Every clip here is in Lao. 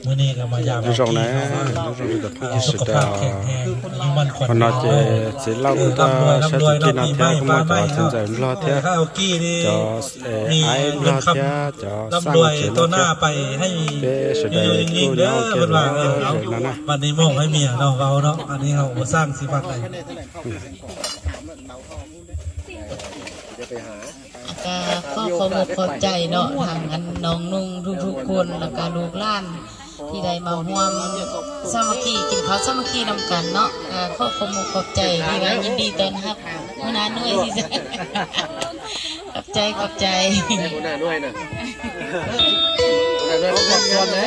ມື້ນີ້ກໍມາຢາມເອົາກີ້ເນາະ ສຸຂະພາບແຂງແຮງ ອາຍຸໝັ້ນຂວັນຍືນເນາະ ເອີ ລ່ຳລວຍ ລ່ຳລວຍເນາະ ປີໃໝ່ຜ່ານມາເນາະ ເອີ ເອົາກີ້ນີ້ ມີເງິນຄຳລ່ຳລວຍຕໍ່ໜ້າໄປໃຫ້ຢູ່ດີມີແຮງເດີ ເພິ່ນວ່າ ເອີ ເອົາ ບັດນີ້ມອບໃຫ້ເມຍເນາະ ເວົ້າເນາະ ອັນນີ້ເຮົາບໍ່ສ້າງຊິວັດໃດ. ກໍຂໍຂອບອົກຂອບໃຈເນາະ ທາງອັນນ້ອງນຸ່ງທຸກໆຄົນ ແລ້ວກໍລູກຫຼານທີ່ໄດ້ມາຮ່ວມສາມັກຄີ ກິນເຂົ້າສາມັກຄີນຳກັນເນາະ ກໍຂໍຂອບອົກຂອບໃຈທີ່ວ່າຍິນດີຕ້ອນຮັບຫົວໜ້າໜ່ວຍ ຂອບໃຈ ຂອບໃຈ ຫົວໜ້າໜ່ວຍນະ ຫົວໜ້າໜ່ວຍເປັນຄົນຊວນເດ້.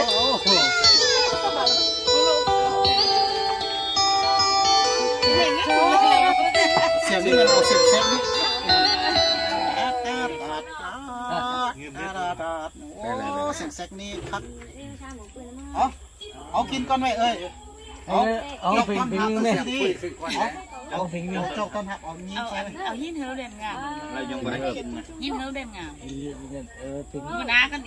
ສຽງນີ້ມັນອອກສຽງແຊັກນີ້ ໂອ້ ສຽງແຊັກນີ້ຄັກ ເອົາ ເອົາກິນກ່ອນໄວ້ເອີຍ ເອົາ ເອົາເອົາເພງເພງນີ້ ເອົາເພງນີ້ ເອົາເຈົ້າຕ້ອນຮັບ ເອົາຍິງໃສ່ ເອົາຍິງເຮີເດັ່ນງາມ ເຮົາຍັງບໍ່ໄດ້ກິນນະ ຍິງເຮີເດັ່ນງາມ ເອີ ເພງ ມື້ໜ້າກັນ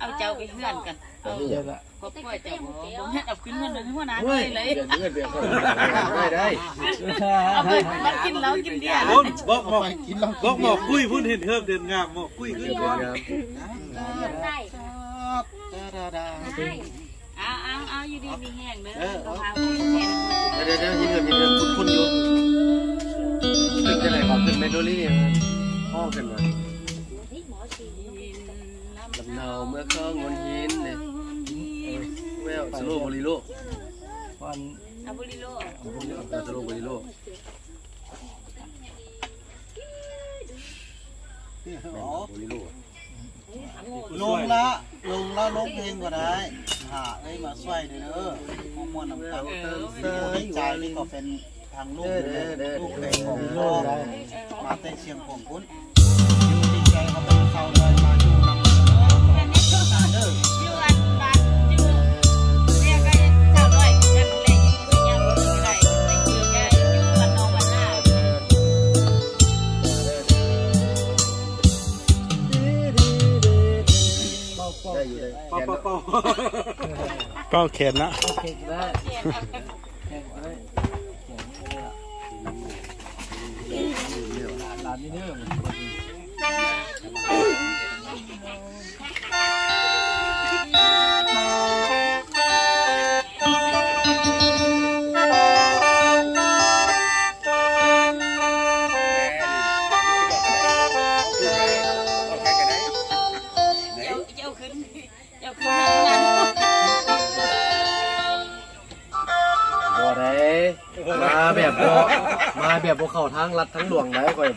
ເອົາເຈົ້າໄປເຮືອນກັນ ເອົາ ເອົາ ຄອບຄົວເຈົ້າບໍ່ ບໍ່ແມ່ນເອົາຂຶ້ນເຮືອນ ເຮືອນຫົວໜ້າເລີຍ ເຮືອນ ເຮືອນໄປເອົາເຂົ້າໄດ້ ໄດ້ ເອົາໄປ ມາກິນເຫຼົ້າກິນເບຍ ພຸ້ນ ບອກໝໍ ບອກໝໍກຸ້ຍພຸ້ນ ເຫັນເຮີບເດີນງາມ ໝໍກຸ້ຍຂຶ້ນ ເດີນງາມ ເອົາ ເອົາ ເອົາ ຢູ່ດີມີແຮງເດີ ເອີ ເອົາ ເອົາ ເດີ ເດີ ເດີ ຍິນດີ ຍິນດີ ຄຸ້ນໆຢູ່ ເປັນຈັ່ງໃດກໍຂຶ້ນເມໂລດີ ພໍຂຶ້ນມາ ລຳເນົາເມືອເຂົາໂງນຫີນເດ້ ແວວສະໂລໂບລີໂລ ອາໂບລີໂລ ເອີ ສະໂລໂບລີໂລ ແມ່ນໂບລີໂລ ລົງລະ ລົງລະ ລົງເພງກໍໄດ້ ຫາເອື້ອຍມາຊ່ວຍເດີ ເດີ ມ່ວນນຳກັນ ເອີ ດີໃຈນີ້ກໍເປັນ ທາງລູກ ເອີ ເດີ ລູກເຂຍຂອງພໍ່ ມາແຕ່ຊຽງຂວາງພຸ້ນ ຢູ່ດີໃຈເຂົາເປັນຊາວດອຍ ມາຢູ່ນຳກັນເດີ ຢູ່ອັນບ້ານ ຢູ່ເມືອງກໍຊາວດອຍຄືກັນແຫຼະ ຢູ່ໄດ້ໄປເຈີກັນຢູ່ບ້ານນອກບ້ານນາ ໄດ້ຢູ່ເດ້ ເປົ່າ ເປົ່າ ເປົ່າ ເປົ່າແຂນນະ ເປົ່າແຂນນະ. ບໍ່ໄດ້ ມາແບບບໍ່ ມາແບບບໍ່ເຂົ້າທາງລັດທາງຫຼວງໄດ໋ ຂ້ອຍ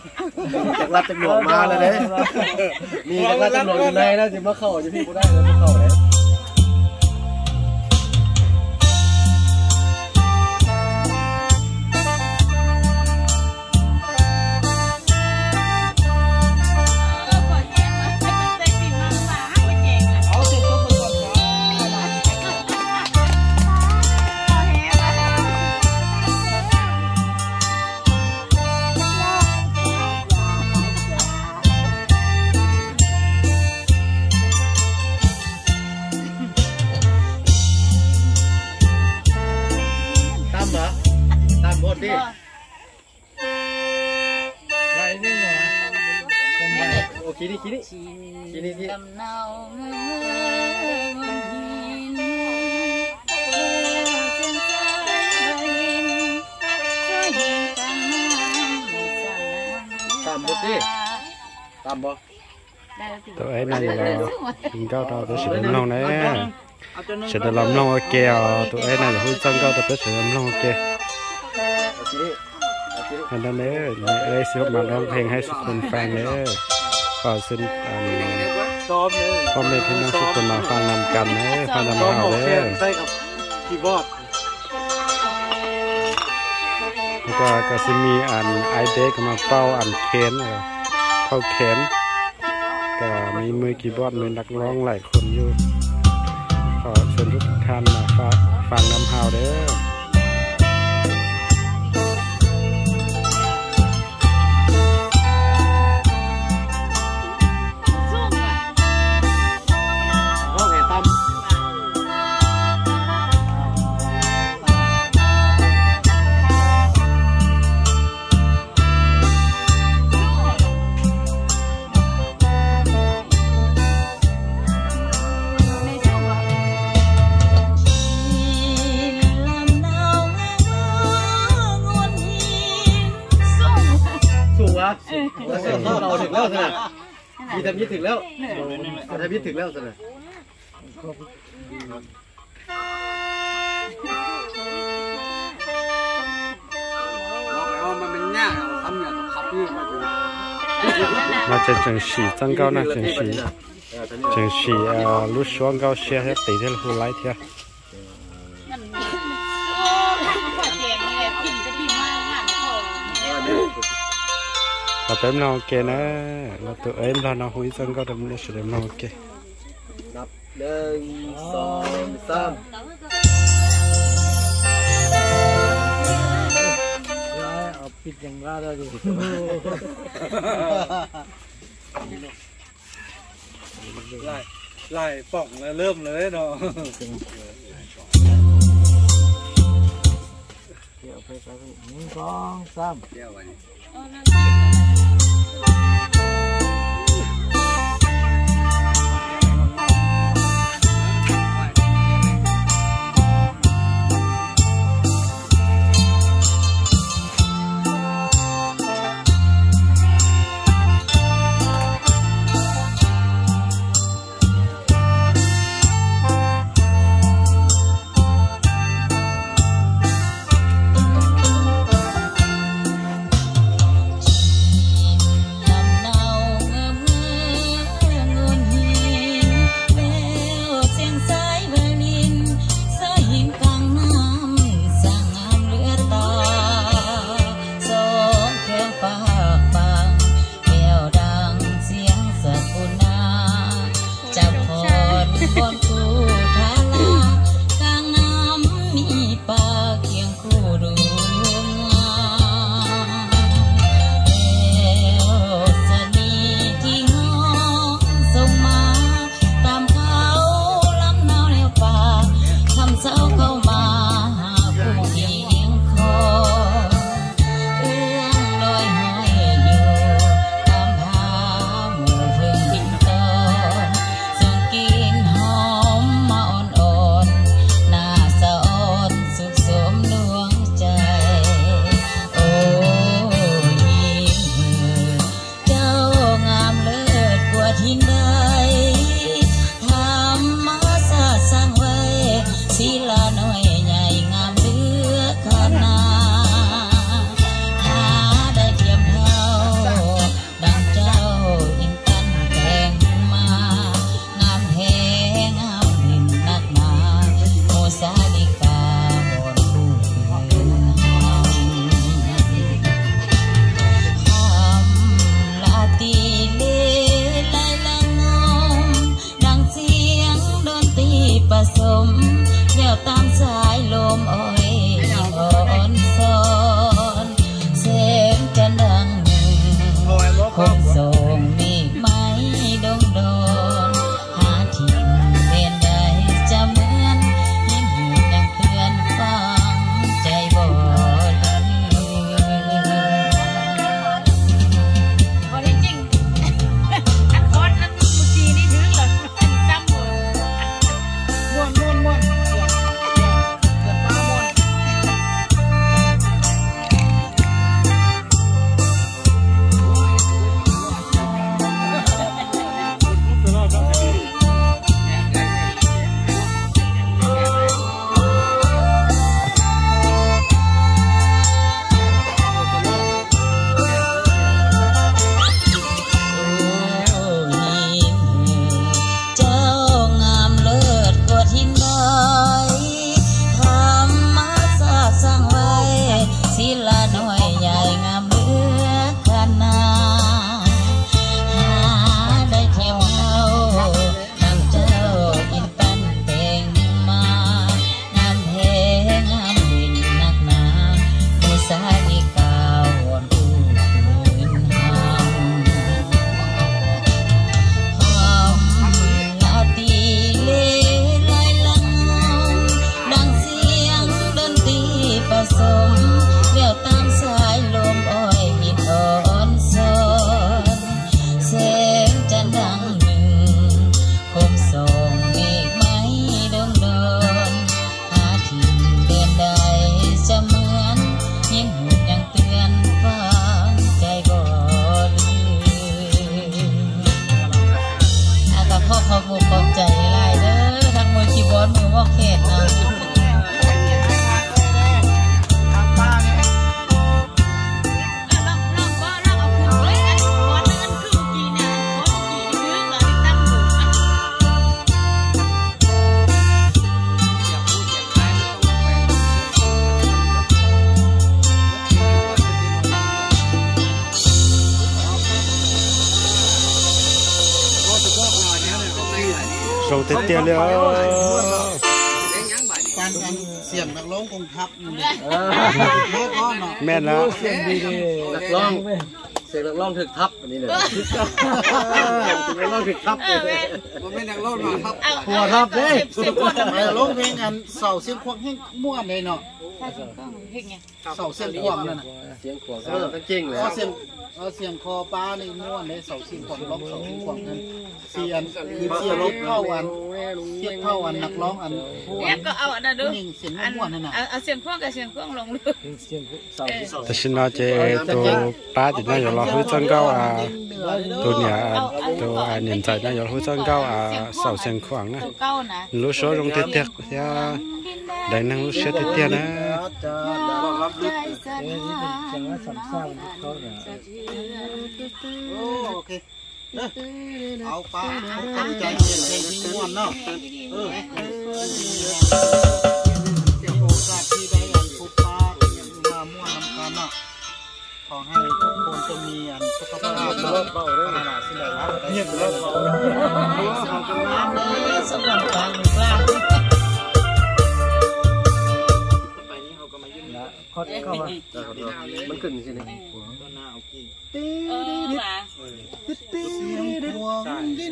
ຈັກລັດຈັກຫຼວງມາແລ້ວເດ້ ມີຈັກລັດຈັກຫຼວງຢູ່ໃນແລ້ວ ຊິມາເຂົ້າຢູ່ພີ້ບໍ່ໄດ້ ບໍ່ເຂົ້າເດ້. ຕຳບໍ່? ຕຳໂພດຕິ. ໄດ້ນີ້ນະ ໂອເຄນີ້ ຂີ້ນີ້ ຂີ້ນີ້ ຕຳບໍ່ຕິ ຕຳບໍ່? ໂຕເອື້ອຍນາງລາວກິນເຂົ້າເທົ່າໂຕເສືອດຳນ້ອງແດ່ ເສືອດຳນ້ອງໂອເຄ ໂຕເອື້ອຍນາງຢາກຮູ້ຈັ່ງເຂົ້າເທົ່າໂຕເສືອດຳນ້ອງໂອເຄ ອັນນັ້ນເດີ ເອື້ອຍຊິມາຮ້ອງເພງໃຫ້ສຸຄົນຟັງເດີ ຂໍເຊີນ ອັນ ພໍ່ແມ່ພີ່ນ້ອງສຸຄົນມາຟັງນຳກັນເດີ ຟັງນຳເຮົາເດີ ຄີບອດ ແລ້ວກໍ ກໍຊິມີອັນອ້າຍເດັກມາເປົ່າອັນແຄນ ເປົ່າແຄນ ກໍມີມືຄີບອດ ມືນັກຮ້ອງຫຼາຍຄົນຢູ່ ຂໍເຊີນທຸກທ່ານມາຟັງນຳເຮົາເດີ. ຮ້ອງໃຫ້ຕຳ. ເອົາຖືກແລ້ວຊັ້ນນະ ມີແຕ່ມີຖືກແລ້ວ ເອົາແຕ່ມີຖືກແລ້ວຊັ້ນນະ. ມາຈັ່ງ ຈັ່ງສີຈັ່ງເກົ່ານະ ຈັ່ງສີ ຈັ່ງສີ ເອີ ລູກຊ່ວງເກົ່າເຊຍ ເຮັດຕີເທື່ອລະຜູ້ຫຼາຍເທື່ອ. ເຮົາໄປນຳນ້ອງເກນະ ລະໂຕເອີຍ ລະນ້ອງຫຸຍຈັ່ງກໍດຳເນີນສະເດັດນ້ອງເກ. ນັບ ໜຶ່ງ ສອງ ສາມ ເອົາປິດຫຍັງລະດຽວນີ້ ຫຼາຍ ຫຼາຍປ່ອງແລ້ວ ເລີ່ມເລີຍເນາະ. ດຽວໄປ ໄປ ໜຶ່ງ ສອງ ສາມ ດຽວບັດນີ້. ດຽວເລີຍ ປານອັນສຽງນັກຮ້ອງກອງທັບນີ້ເດ້ ເອີ ແມ່ນແລ້ວ ສຽງດີເດ້ ນັກຮ້ອງ ສຽງນັກຮ້ອງຖືກທັບອັນນີ້ເລີຍ ສຽງນັກຮ້ອງຖືກທັບ ເອີ ແມ່ນ ບໍ່ແມ່ນນັກຮ້ອງມາທັບ ເອົາ ຫົວທັບເດ້ ສຽງຄົນ ໄປຮ້ອງເພງອັນເສົາສຽງຂວາງແຮງມ່ວນເດ້ເນາະ ເພງຫຍັງ? ເສົາສຽງຂວາງນັ້ນນະ ສຽງຂວາງ ເອີ ເກັ່ງແລ້ວ ເອົາສຽງ ເອົາສຽງຄໍປານີ້ມ່ວນເດ້ ເສົາສຽງຂວາງ ລອງເສົາສຽງຂວາງນັ້ນ ສຽງ ຄືສຽງເຫັດເຜົາອັນ ເຫັດເຜົາອັນນັກຮ້ອງອັນ ແລ້ວກໍເອົາອັນນັ້ນດູ ຜູ້ຍິງສຽງມ່ວນໆຫັ້ນນະ ເອົາ ເອົາສຽງຂວາງກັບສຽງຂວາງລອງດູ ແຕ່ຊິນວ່າເຈໂຕປາຕິນະ ຢາກລໍຄືຈັ່ງເກົ່າ ອ່າ ໂຕເນຍ ອ່າ ໂຕ ອ່າ ເນນໃຈນະ ຢາກລໍຄືຈັ່ງເກົ່າ ອ່າ ເສົາສຽງຂວາງນະ ໂຕເກົ່ານະ ຮູ້ສຶກລົງເຕຍໆ ໄດ້ນັ່ງເຊຍເຕຍໆ ນະ ໂອເຄ ເອົາປາ ເອົາກຳລັງໃຈ ສຽງເພງມ່ວນເນາະ ເອີ ເປັນໂອກາດທີ່ໄດ້ອັນພົບປະ ມາມ່ວນນຳກັນເນາະ ຂໍໃຫ້ທຸກຄົນຈົ່ງມີອັນສຸຂະພາບເນາະ ປາຖະໜາສິ່ງໃດກໍໄດ້ ເງິນເລີດເວົ້າ ສຳລັບການເລີກລາ ໄປນີ້ເຮົາກໍມາຢູ່ນີ້ ຄອດເຂົ້າມາ ມັນຂຶ້ນຈັ່ງຊີ້ນີ້ ເອີ ເອີ ເ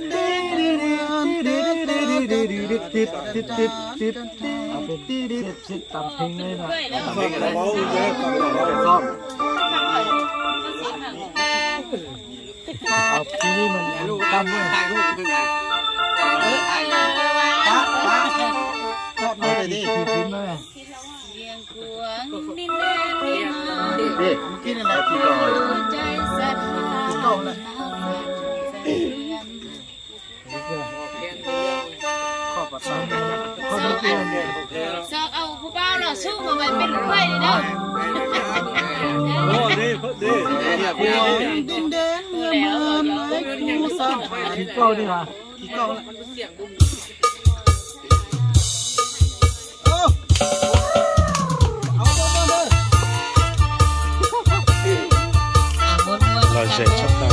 ອົາເປັນເສັດຕຳເພງເລີຍນະ ເອົາເພງກໍໄດ້ ເວົ້າເລີຍ ເວົ້າເລີຍ ຊ້ອມ ເອົາທີ່ນີ້ມັນ ມັນຕຳເລີຍ ເອີ ປະ ປະ ເອົາທີ່ ທີ່ ທີ່ມາ ສຽງຂວາງດິນແດນເວມາ ເດ້ ເມື່ອກີ້ນີ້ແຫຼະ ທີ່ເກົ່າ ໃຈສັດທາ ທີ່ເກົ່ານະ ຊອກເອົາຜູ້ບ່າວຫຼໍ່ສູງມາໄວ້ເປັນລູກເຂີຍເດີ ໂອ້ ເດ້ ເດ້ ຂວາງດິນແດນເວມາ ທີ່ເກົ່ານີ້ຫວາ ທີ່ເກົ່າລະ ລາວເຊັກຊັບຕາ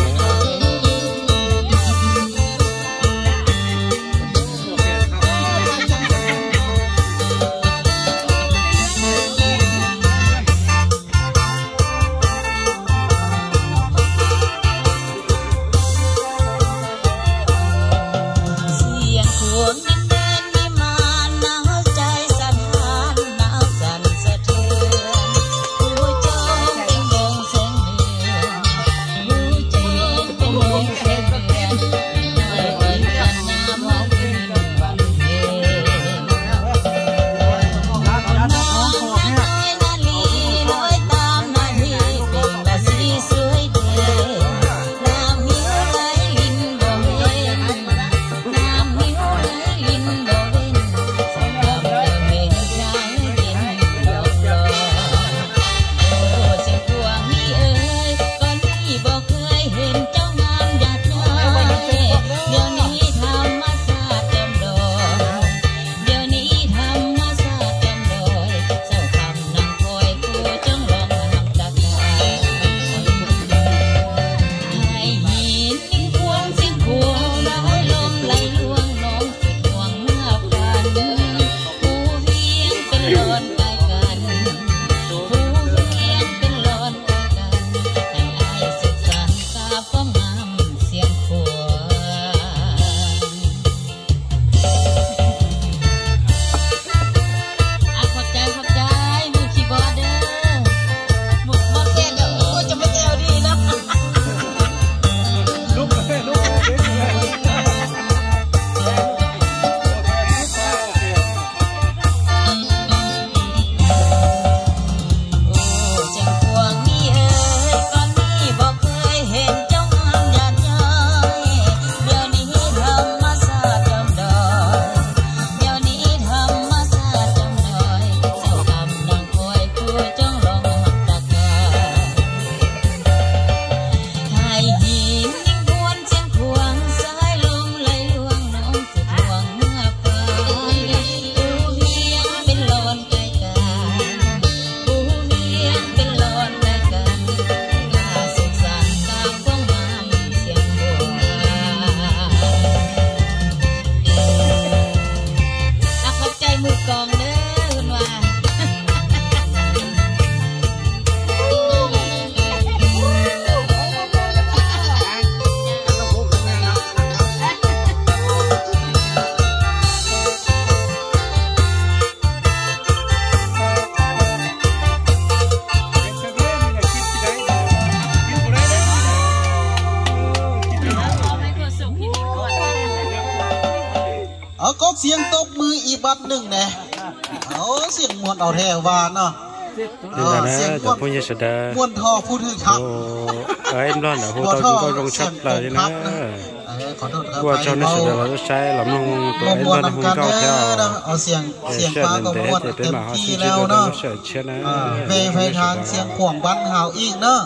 ສຽງຂອງ ເອົາ ກໍສຽງຕົບມືອີກບັດໜຶ່ງແດ່. ໂອ້ ສຽງມ່ວນເອົາແທ້ວ່າເນາະ. ເອົາ ເປັນຈັ່ງໃດນະ ສຽງ ເຈົ້າຜູ້ຍິງສະດາ ມ່ວນທໍ່ຜູ້ຖືກທັບ. ໂອ້ ເອີ ເອັມລອນນະ ຜູ້ຕໍ່ຍິງກໍລົງຊັດຫຼາຍນະ. ເອີ ຂໍໂທດຂໍອະໄພ ພວກເຈົ້າໃນສະດາລາວໃຊ້ລຳລົງຕົວເອັມລອນໃນຮຸ່ມເກົ່າແທ້. ເອົາ ສຽງ ເອີ ສຽງຟ້າກໍມ່ວນເຕັມທີ່ແລ້ວເນາະ. ເອີ ເວໄພທາງສຽງຂວາງບ້ານເຮົາອີກເນາະ.